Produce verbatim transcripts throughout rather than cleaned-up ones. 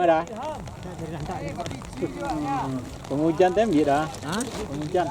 Dah. Pengujan tembik dah. Ha? Pengujan.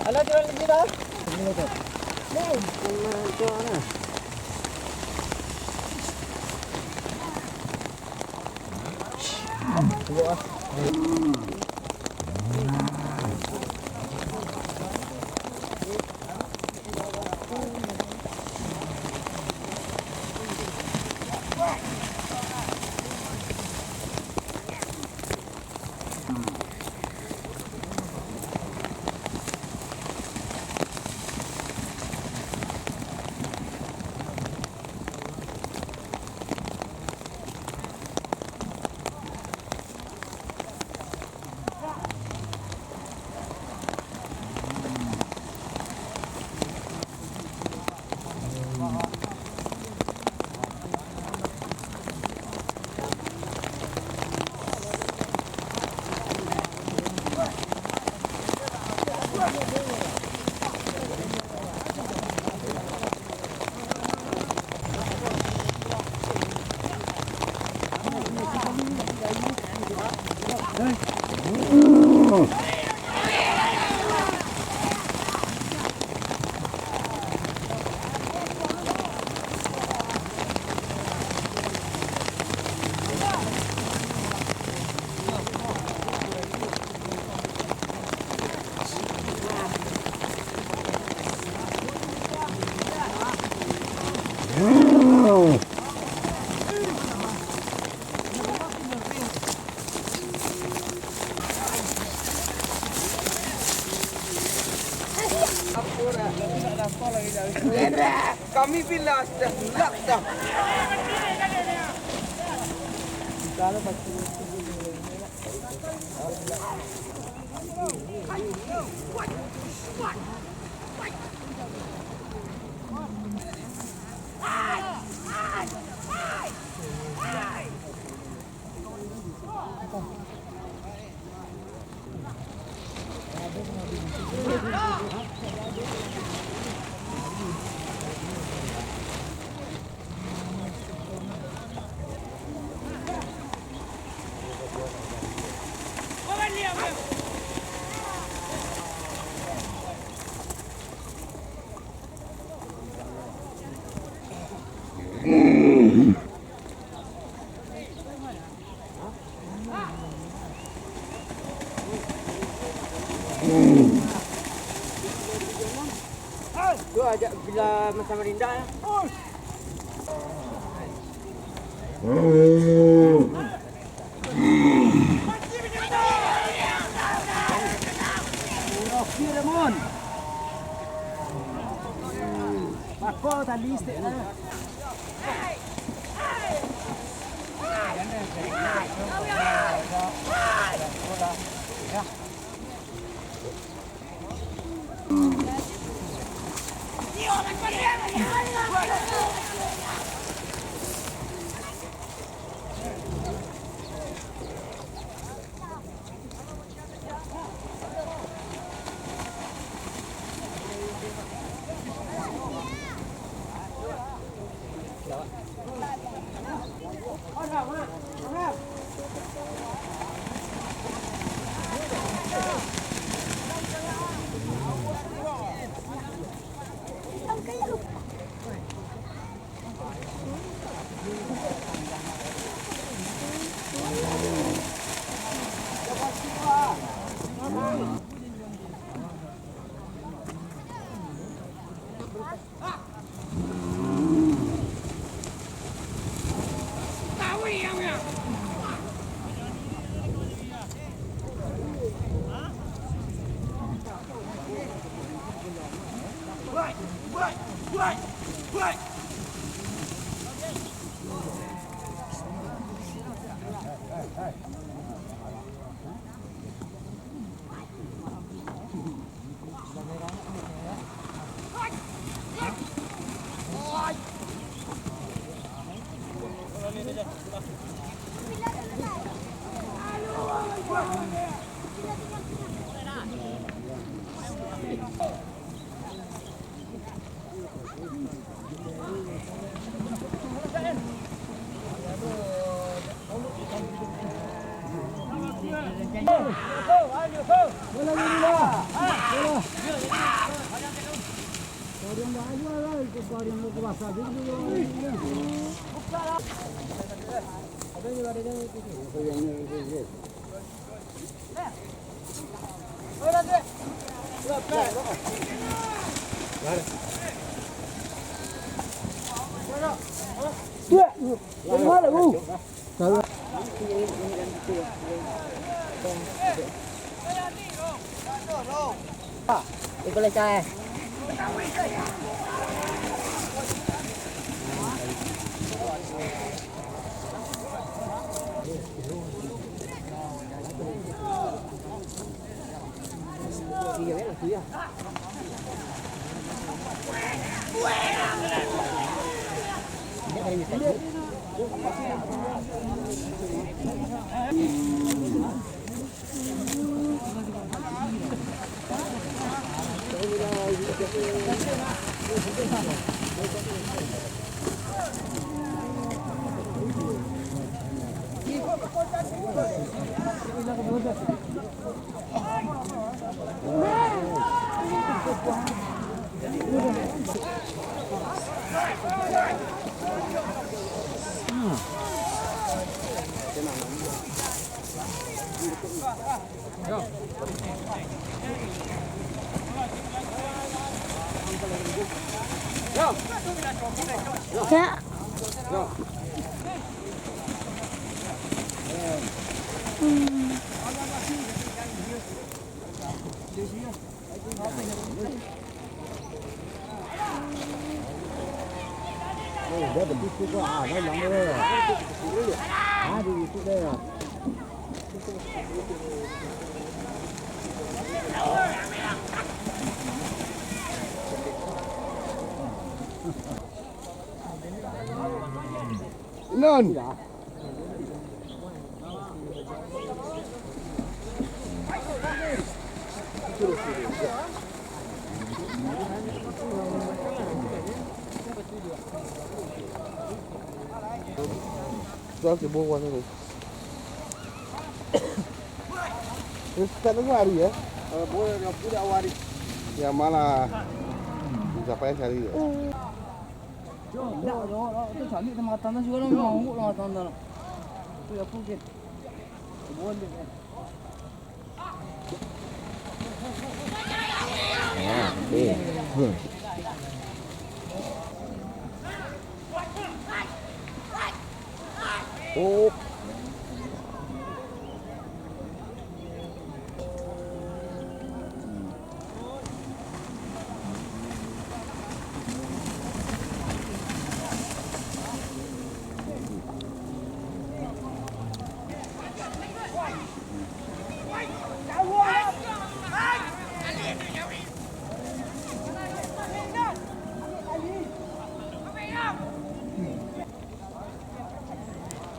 Alah, turun lagi dah. Ni, turun lagi dah. Kami bilas dah, lak dah. Ka Samarinda, ya. Oke, Ramon. Pako tali stek, nah. Ya. Hmm. Inon. Sudah subuh puasa tu. Terus tak tunggu hari ya? Kalau boleh, dia pun awal hari. Ya, malah. Siapa yang cari ya? Indak, tu caliak tangah matan tu, sudah lah, manguk tangah matan tu. Tu apo, Kin? Boleh, kan? Ah, okey. Hmm.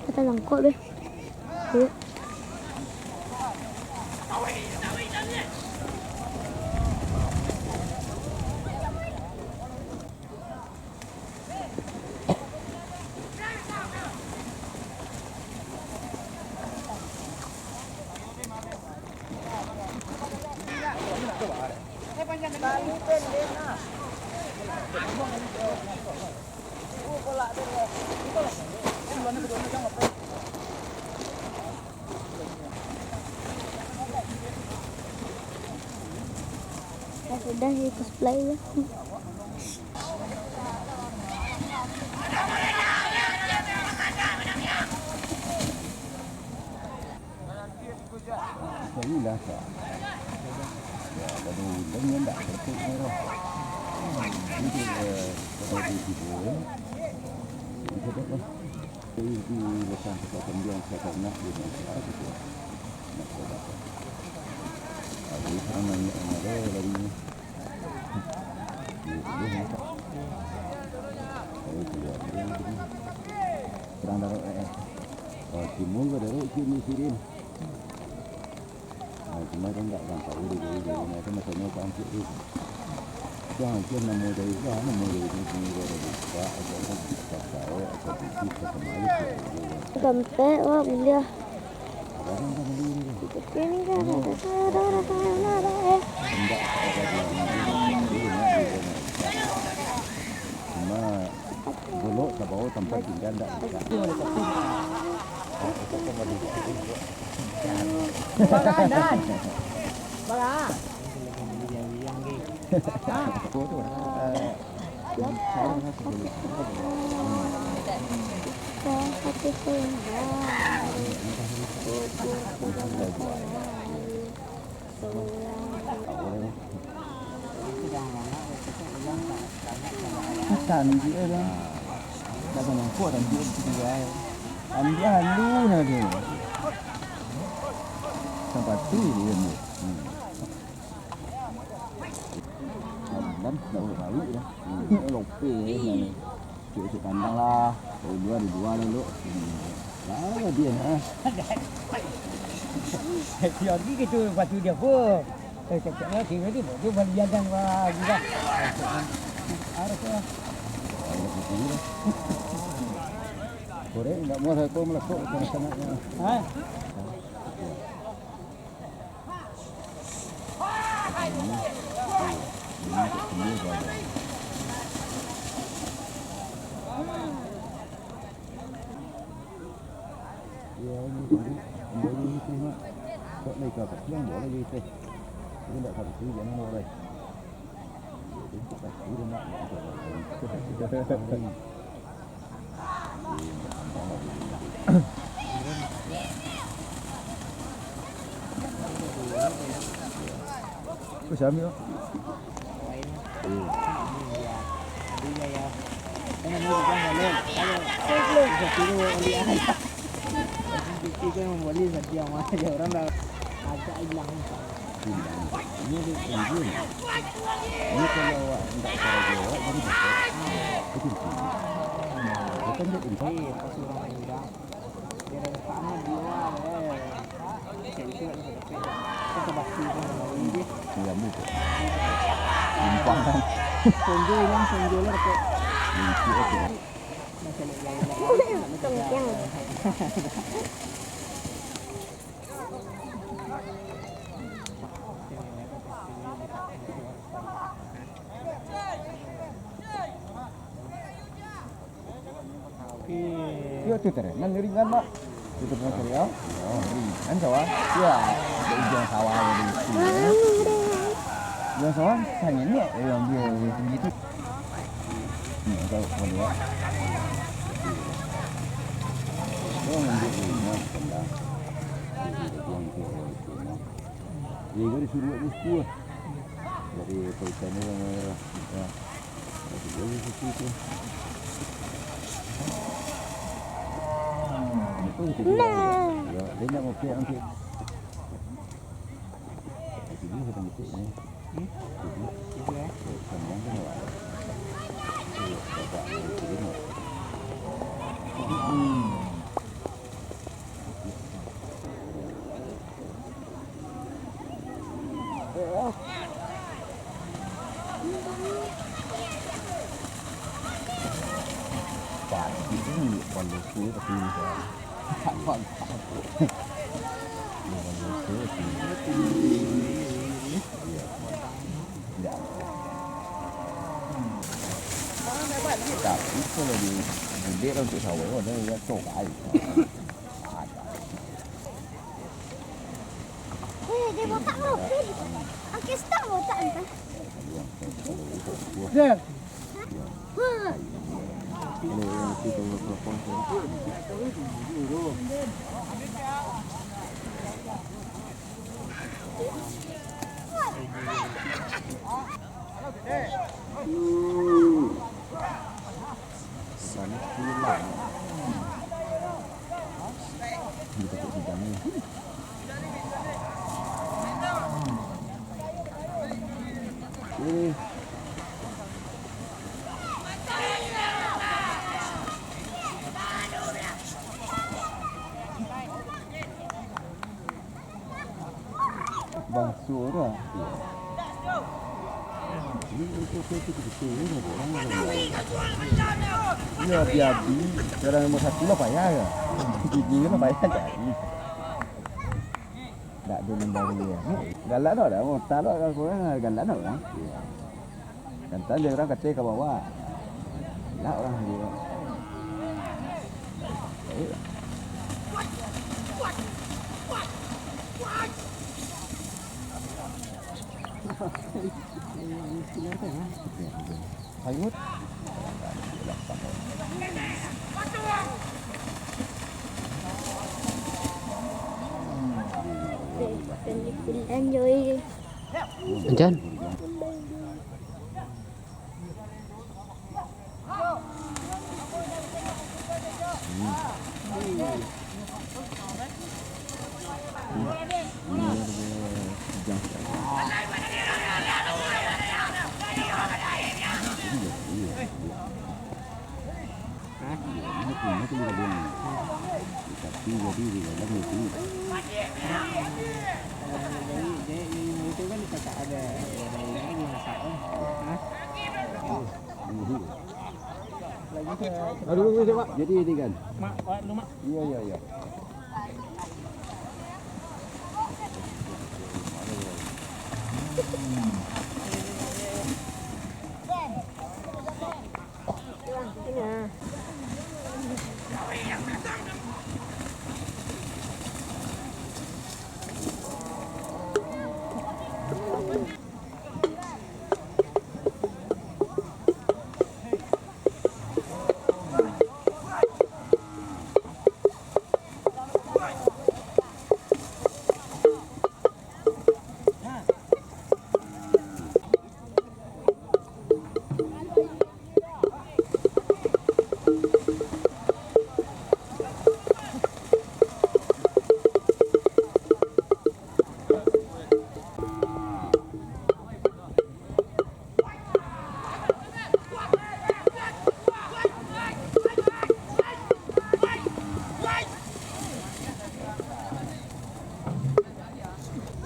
Kata langkok deh. Yuk. Sudah itu supply ya. Carilah, Kak. Ya, lalu lain yang tak betul, ya. Itu, eh, kalau di situ, ya. Itu dah, eh. Jadi, di lokasi tempat pembuangan ternak di Malaysia, gitu. Nak coba. Ada sana yang ada lagi. Di, di Malaysia. Kalau keluar, dia begini. Terang darah, eh, eh. Kalau timur ke darah, sini, sini. Nah, cuma kan nggak orang tahu deh, jadi, jadi, nah, itu maksudnya kan cik tu. Itu hampir namo dari itu, ah, namo dari itu, sini dia ada buka, atau apa, buka sawah, atau bisnis, atau kemana sih, gitu. Sampai, wah, kuliah. Ada kan tak beli ini, kan? Ini kan, ada, ada, ada, ada, ada, eh. Enggak, ada di, di, di, di, di, di, di, cuma Dulu ka bawah tempat tinggal ndak bisa. Barang, Dan. Barang. Aku tu, eh, Makan dia lah. Dah mangkuk dah dia berdua. Ambil halu nah dia. Sampai tu dia ambil. Hmm. Dan dah urut-urut dah. Hmm. Lope ni. Cuk-cuk kandang lah. Dua, dua lah, Luk. Hmm. Lah, dia, ha. Dia pergi gitu, batu dia pun. Eh, cakap lah, dia ni, dia balik jalan, wah, gila. Harus lah. Korek, ndak muat aku melekok, tengah-tengahnya. Ha? Kau siapa? Orang dah agak hilang. Ini kalau awak ndak karajo, awak jadi bisa. Itu sih. Bukan dia pintar. Iya, pas orang hilang. Dia ada tangan di luar, eh. Bisa-bisa tak dapat. Kita bakti pun sama dia. Iya, betul. Limpah kan. Sonjo hilang, sonjo lah dapat. Limpah, oke. Macam mana? Tongkiang. Yo, tu terenan ringan, Mak. Itu pun cari, yo. Ringan sawah. Ya, ada ujung sawah ada di sini. Ujung sawah, sana ni, eh, yang dia tinggi tu. Hmm, tahu, boleh, ya. Jadi, dari suruh di sepuluh. Dari Pak Ikan ni, ya. Nah. Ya, dia nak mampir, mampir. Jadi, dia mampir ni. Hmm? Jadi, iya. Sama kan, Wak? Iya, Bapak ni, jadi, Wak. Hmm. Tapi kalau di, di dia untuk sawah, ada yang cok ai. Eh, dia botak tu. Okey, stop botak entah. Bangso tu lah. Iyo, biabi, orang nomor satu lah payah yo. Gigi lah payah cari. Dak ado nan baru yo. Galak dak, dak, otak dak, galak dak urang. Iyo. Kan tadi urang kato ka bawah. Lah urang dia. Hayut. Enjoy. Jan. Tapi jadi di dalam itu. Kalau dari, dari, dari itu kan dikata ada, ada yang dimasak, kan? Hah? Aduh, aduh, aduh, Pak. Jadi ini kan? Mak, Pak, dulu, Mak. Iya, iya, iya.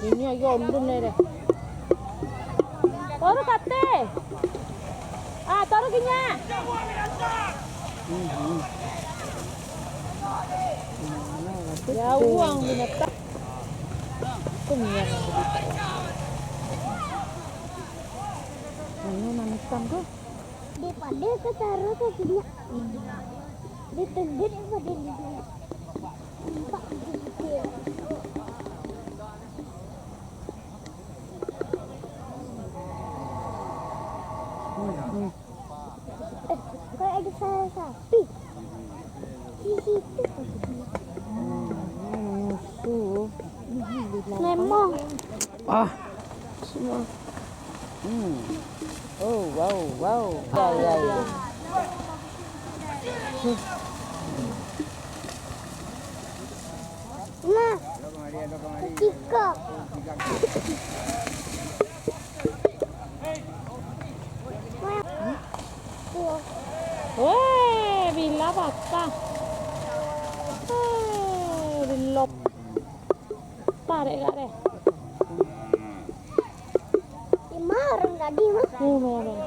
Ini ayo undun deh. Taruh kate. Ah, taruh ginya. Ya, uang binatang. Itu minyak. Ini manis kan tuh. Daripada ka taruh ka ginya. Ditundun daripada di sini. Nampak di sini. Eh, kau ada salah sapi. Di situ. Nemo. Ah. Semua. Hmm. Oh, wow, wow. Ya, ya, ya. Nah, kikok. Weh, bila patah. Eh, dilop. Tarik kak deh. Lima orang tadi, mah. Lima orang.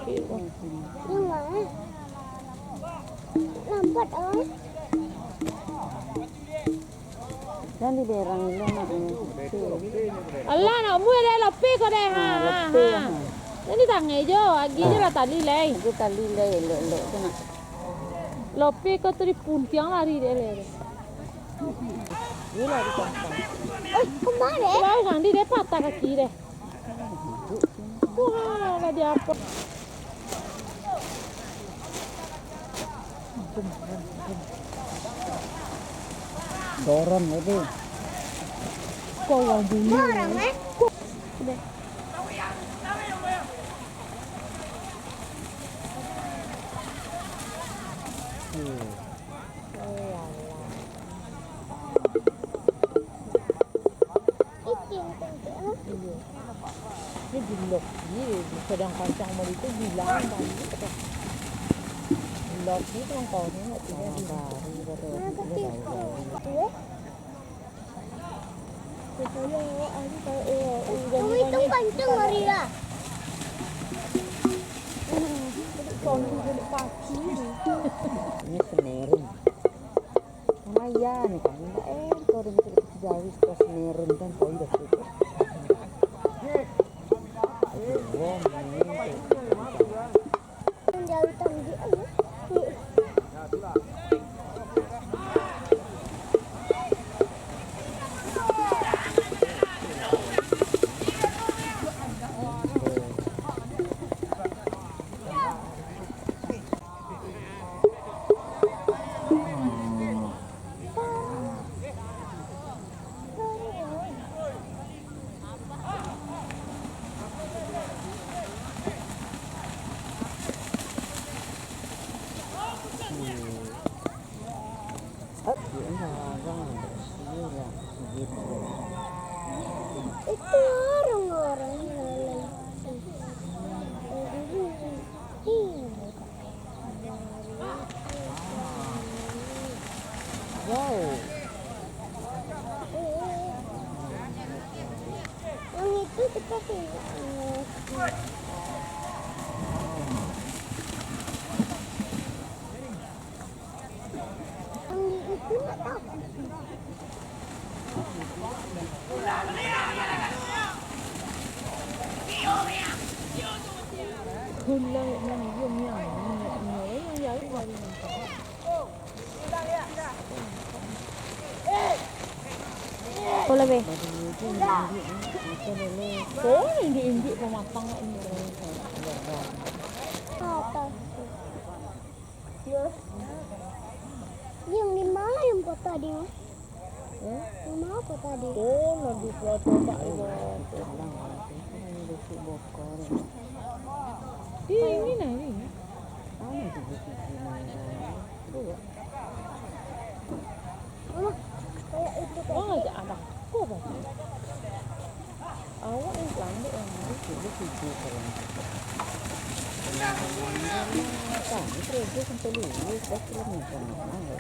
Lima, eh. Lambat, ah. Jan diberang dulu, nak, eh. Alah, nak umua deh, lopi ko deh, ha, ha, lopi, ha. Jan ditangai jo, agi jo lah tali, lai. Itu tali, lai, elok-elok tu, nak. Lopi ko tu dipuntiang lari deh, lai. Gila, dicampang. Eh, kemana, eh? Wah, nanti dia patah kaki deh. Wah, lah dia apa? Dorong itu. Kau yang bunyi. Dorong, eh? Hmm. Iyo. Ini di lock, iyo, sadang kancang mari tu bilang tadi. Lock ni kan kau ni nak tinggal di baru, baru. Nah, tapi itu, eh. Kau itu kancang mari lah. Ini senerin. Lumayan kan, indak, eh, kau dah bisa dapat sijawis, kau senerin kan, kau dah cukup. Aduh, wong ni. Jauh tanggi, eh. Itu orang-orang yang Wow. Yang itu dekat sini. Yang itu nggak tahu. Kulang yang yang yang yang yang yang. Boleh, be. Oh, indik-indik pematang ni. Atas. Yang di mana yang kota di, Mas? Eh? Yang mana kota di? Oh, lagi keluar coba juga. Busuk bokor. Di ini nah, ini. Anu, di situ, nah. Itu ya. Mama, kayak itu tadi. Wah, ada apa, Bang? Awak yang lambat yang dulu, dulu tidur kalau macam tu. Kami kerja sampai lulus, dah kira macam mana.